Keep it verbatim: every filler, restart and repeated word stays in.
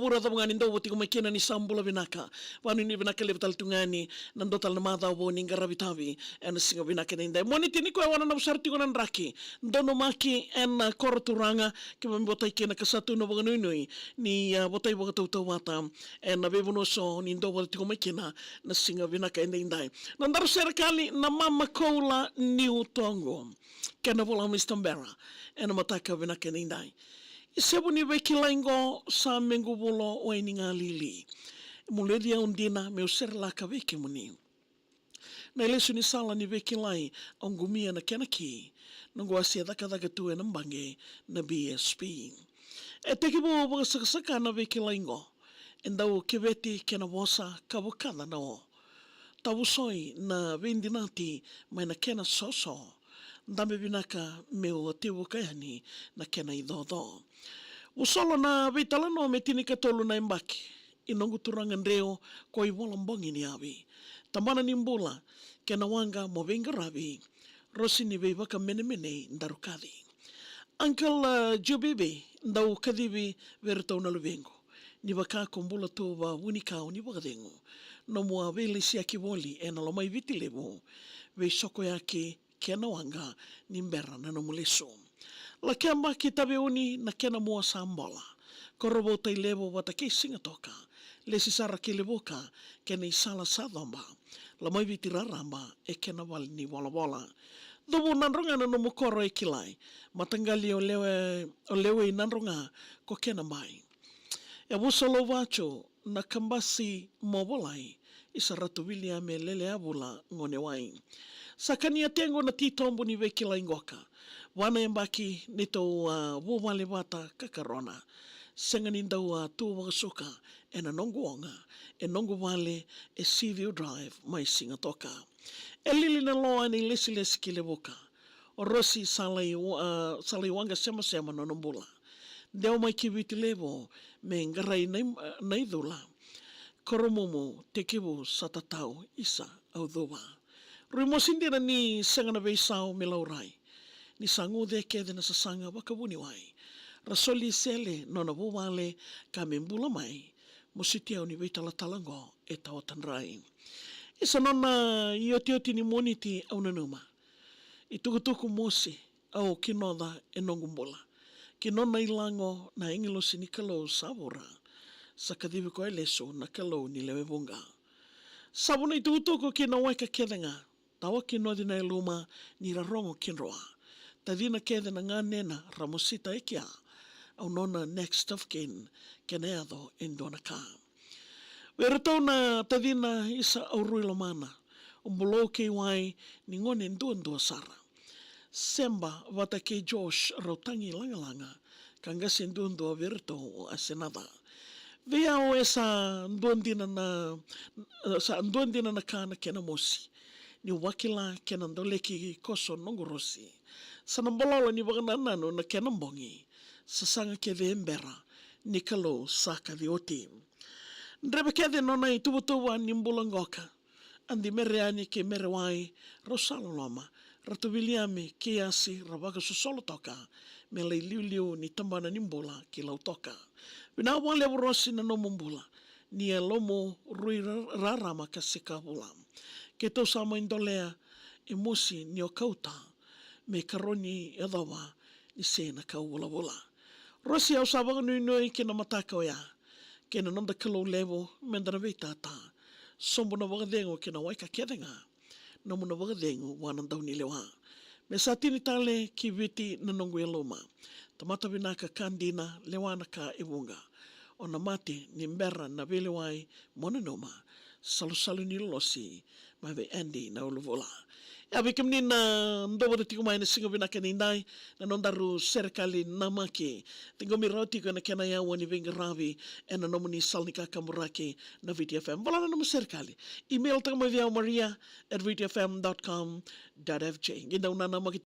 Vura cava ga ni dou tiko mai kina, ni sa bula vinaka. Vanuinui vinaka levu tale tu ga ni na dua tale na macawa vou ni qaravi tavi ena siga vinaka edaidai. Moniti nikua e ono na yabaki sara tiko na draki. Donumaki ena koro turaga, keimami votai kina ka sa tu na vakanuinui ni, ah, votai vakatautauvata ena veivanua eso ni dou tiko mai kina na siga vinaka edaidai. Na daru serekali na Mama Koula Niutoqu kei na Vola Mister Bera ena mataka vinaka edaidai. Isevu ni veikilai qo sa mequ Vula Wainigalili. Mulici au dina meu serelaka vei kemuni. Na ilesu ni sala ni veikilai au qumia na kena ki, noqu a se cakacaka tu ena baqe na B S P. E tekivu vakasakasaka na veikilai qo. E dau keveti kena vosa ka vukaca na o. Tavusoi na veidinati mai na kena soso. Dabe vinaka meu tevuka yani na kena icoco. Vusolo na veitalanoa me tinikatolu na yabaki. I noqu turaga dreu ko i vola bogi ni avi. Tabana ni bula kei na waqa mo veiqaravi. Rosi ni veivakamenemenei daru kaci. Uncle, uh, Jubibi, dau kacivi vei iratou na luvequ. Ni vaka ko bula tu vavunikau ni vakacegu. Nomu a veilesilesi voli ena loma i Viti Levu. Veisokoyaki kei na waqa ni bera na nomu lesu. Lakeba ki Taveuni na kena mua sa bola. Korovou, Tailevu vata kei Sigatoka. Lesi sara ki Levuka kei na isala sa coba. Lomaiviti raraba e kena vale ni volavola. Cuvu Nadroga na nomu koro e kilai. Mataqali o Lewe, o Lewe i Nadroga ko kena bai. E vusa Louvatu na kabasi mo volai. Isa Ratu Viliame Lele Avula Gonewai. Sa kania teqo na titobu ni veikilai qoka. Vana yabaki neitou a vuvale vata ka karona. Sega ni dau a tu vakasuka ena noqu oga, e noqu vale e Seaview Drive mai Sigatoka. E lili na loa ni lesilesi ki Levuka. O Rosi sa lai wa-, a, sa lai waqa semasema nona bula. Dewa mai ki Viti Levu me qarai na i-, na icula. Koromumu tekivu sa tatau, isa au cuva. Rui mosi dina ni sega na veisau me laurai. Ni sa guce kece na sasaga vakavuniwai. Ra soli sele nona vuvale ka me bula mai. Mositi au ni veitalatala qo e tawatadrai. Isa nona iotioti ni Moniti au nanuma. Itukutuku mosi au kinoca e noqu bula. Ki nona ilago na agilosi ni Kalou sa vura. Sa kacivi koya lesu na Kalou ni lewe vuqa. Sa vu na itukutuku ki na weka kece ga. Tawa kinoci na yaluma ni ra rogo kidroa. Tacina kece na ganena ra mosita e kea. Au nona next of kin, kena yaco e dua na ka. Vei iratou na tacina, isa au rui lomana. O Bulou kei Wai ni gone duadua sara. Seba vata kei Josh rau tagi lagalaga. Ka qase duadua vei iratou o Asenaca. Vei au e sa dua dina na, sa dua dina na ka na kena mosi. Niu vakila kena doleki koso noqu Rosi. Sa na bololo ni vakanananu na kena bogi. Sasaga kece e bera ni Kalou sa kaci oti. Dreve kece nona ituvatuva ni bula qoka. Adi Mereani kei Merewai, rau sa loloma. Ratu Viliame kei Asi ra vakasosolo toka me lai liuliu ni tabana ni bula ki Lautoka. Vinaka vakalevu Rosi na nomu bula. Ni yalomu rui ra-, rarama ka sika vula. Keitou sa mai dolea e mosi ni o kauta me karoni yacova ni se na kau vulavula. Rosi, au sa vakanuinui ki na mataka oya, kei na noda Kalou levu meda na veitata. Sobu na vakacegu ki na waika kece ga. Nomu na vakacegu vua na daunilewa. Me sa tini tale ki Viti na noqu yaluma. Tamata vinaka ka dina, lewa na ka e vuqa. O na mate ni bera na veilewai mo nanuma. Salusalu ni lolosi mai vei Andy na uluvula. Ia vei kemuni na dou vata tiko mai na siga vinaka edaidai, na nodaru serekali namaki. Ciqomi rawa tiko ena kena yawa ni veiqaravi ena nomuni sala ni kakaburaki na Viti F M. Vola na nomu serekali. Email taka mai vei au, maria at viti f m dot com dot f j. Qai dau nanamaki